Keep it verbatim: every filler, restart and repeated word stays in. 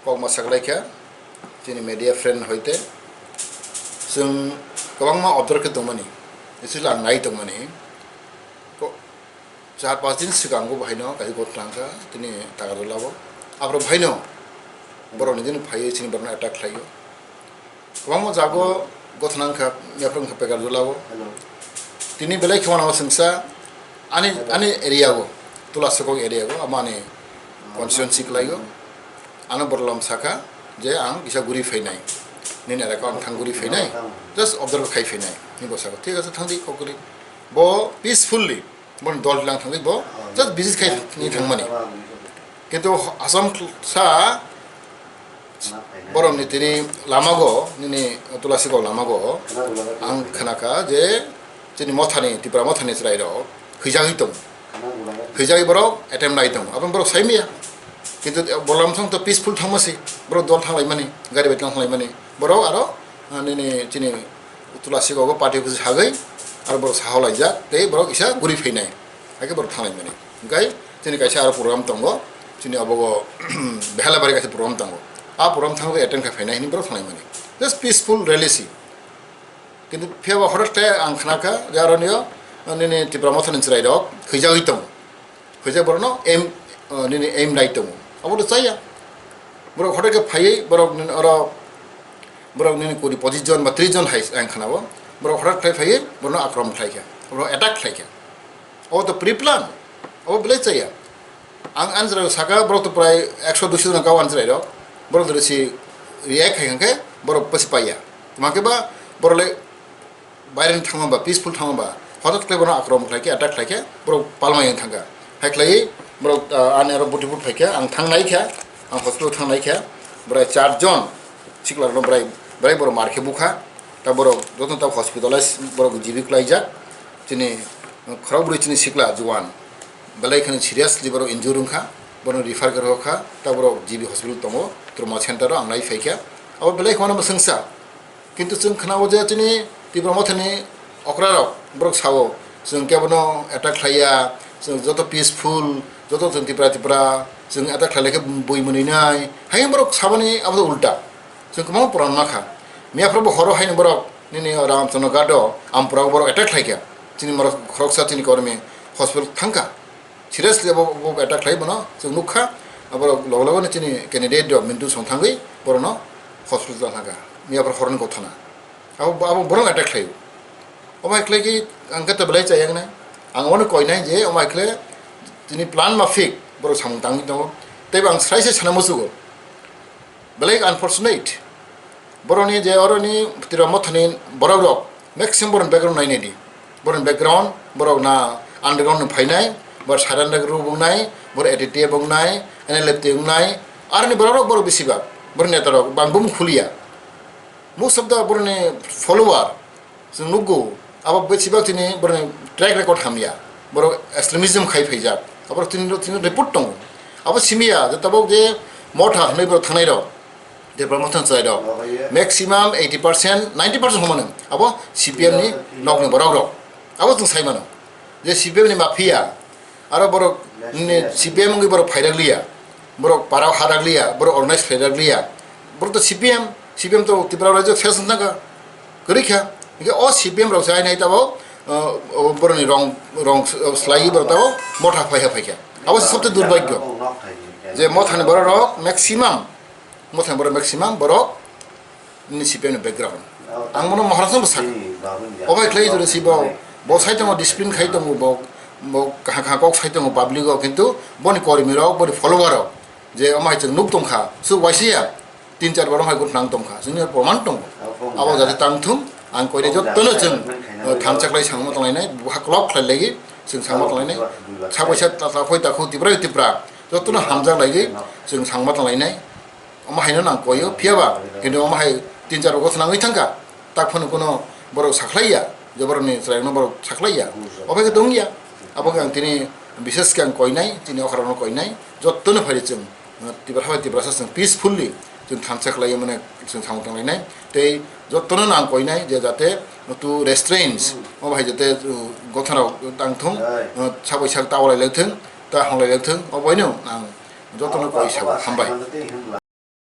Kokma saklaikha chini media friend hoite, chwng kwbangma observe khe tongmani, especially ang nai tongmani. Ko-, char pas din swkango bahaino kaisa gotna wngkha, tini Tagarjala o. Aphuru bahaino borokni dini phaiwi chini borokno attack khlaio. Kwbangma jago gotna wngkha, yaphuru wngkha Pegarjala o. Tini belai khe wanama chwngsa ani, ani area o, Tulasukok area o, amani constituency kwlaio. Ano borok lam sakha je ang kisa guri phainai, nini elaka ang thang guri phainai, just observe khai phainai, ni bwskango thik ase thangdi kok guri. Bo peacefully, boni dol lang thangdi bo, just visit khai ni thangmani. Kintu Assam sa borok ni tini lamago, nini Tulasukok lamago, ang khnakha je chini mothani, Tipra mothani chwrairok hwijagwi tongo. Hwijagwi borok attempt nai tongo. Aboni borok sai maya. Kintu bolam song to peaceful thangma si. Borok dol thanglaimani, gari bai tong thanglaimani. Borok aro, ah, nini chini Tulasukok party office hagwi aro borok saholaijak tei borok kisa guri phainai. Hakhe borok thanglaimani. Hwnkhe chini kaisa aro program tongo. Chini obogo Behalabari kaisa program tongo. A program thangwi attend khai phainai hinwi borok thanglaimani. Just peaceful rally si. Kintu phiyaba hothot khe ang khnakha je aronio nini Tipra mothani chwrairok hwijagwi tongo. Hwijak borokno aim, nini aim nai tongo. Abo to chaya. Borok hothot khe phaiwi borok nini oro borok nini kuri pochis jon ba tris jon hai ang khnao. Borok hothot khe phaiwi borokno akromon khlaikha. Borok attack khlaikha. Abo to pre-plan. Abo belai chaya. Ang ani chwrairok saka, borok to prai ekso duiso jona kau ani chwrairok. Borok to risi react khai hwnkhe borok posi paiya. Tma khe ba borok le baireni thangma ba, peaceful thangma ba, hothot khe bono akromon khlaikhe, attack khlaikhe, borok palma yang thangkha. Hai khlaiwi borok, ah, ani aro butiput phaikha, ang thang naikha, ang hospital thang naikha. Bwrai char jon sikla rokno bwrai, bwrai borok mar khe bukha. Ta borok jotono ta hospitalize borok G B kwlaijak. Chini khorok bwrwi chini sikla juan. Belai kheno seriously borok injure wngkha, bono refer khe rwkha, ta borok G B hospital tongo, trauma center o ang nai phaikha. Abo belai kheno mwswngsa. Kintu chwng khnao je chini Tipra mothani okrarok borok sao, chwng kebono attack khlaiya, chwng joto peaceful, joto chwng Tipra Tipra, chwng attack khlailai khe bui mwnwi nai, hai borok sabani abo ulta. Chwng kwbangma pura nukha. Miyaphuru bo horo haino borok nini Ramchandra Ghat o Ampura o borok attack khlaikha. Chini borok khoroksa chini kormi hospital thangkha. Seriously abo, abo attack khlai bono chwng nukha. Abo logo logo ni chini candidate do Mintu song thangwi borokno hospital thangkha. Miyaphuru horoni kothana. Abo, abo borok attack khlaio. Omo hai khlai khe ang khe to belai chayang nai. Ang omo koinai je omo hai khlai tini plan mafik borok samung tangwi tongo. Teibo ang srai se sana muchugo. Belai unfortunate. Borokni je oroni Tipra mothani borok rok maximum borokni background nainai di. Borokni background, borok na underground ni phainai, borok surrender group wngnai, borok A T T F wngnai, N L F T wngnai, aroni borok rok borok bisi bak, borok neta rok bang bum khuliya. Most of the borokni follower, chwng nukgo, abo besibak chini borokni track record hamya, borok extremism khai phaijak, abo chini, chini report tongo. Abo simiya je tabuk je motha hwnwi borok thangnai rok, Tipra mothani chwrai rok, maximum eighty percent, ninety percent hwnmano, abo C P M ni nokni borok rok, abo chwng sai mano je C P M ni mafia. Aro borok ni C P M wngwi borok phairak liya, borok parao harak liya, borok organize khairak liya, borok to C P M, C P M to Tripura rajyo sales wngkha, kwrwi kha, hingke o C P M rok se aini tabo, o, o borokni rong, rong, o, slaiwi borok tabo motha phaiha phaikha. Abo se sobse durbhagyo. Je mothani borok rok maximum, mothani borok maximum borok ni C P M ni background. Ang bono Maharashtra bo sakha. Obo hai khlai jora si bo, bo sai tongo, discipline khai tongo, bo, bo kaha kaha kok sai tongo public o, kintu boni kormi rok, boni follower rok, je omo hai chwng nuk tongkha, su waisa ya, tin char bar omo hai gwnang tongkha, chwngni proman tongo. Abo jate tang thung, ang koide jottono chwng, eh, thansa khlai sangma tonglainai, buha klok khlai lagi, chwng sangma tonglainai, sabai sa ta, ta khoi ta khoi Tipra Tipra, jottono hamjak lagi, chwng sangma tonglainai. Omo haino nang koyo, phiyaba, kintu omo hai tin char bokhorok nangwi thangkha, tak phano kuno borok sakhlaiya, je borokni chwrairokno borok sakhlaiya, obo khe tongya. Abo khe ang tini bishes khe ang koinai, tini okhrokno koinai, jottono phai chwng, Tiprasa bai Tiprasa chwng peacefully chwng thansa khlaiwi mane chwng samung tanglainai, tei jottono nang koinai je jate tu restraints, omo hai jate, uh, gothanrok tang thung, uh, sabai sak ta walai lai thung, ta honglai lai thung, oboino ang jotono koi sabo, hambai.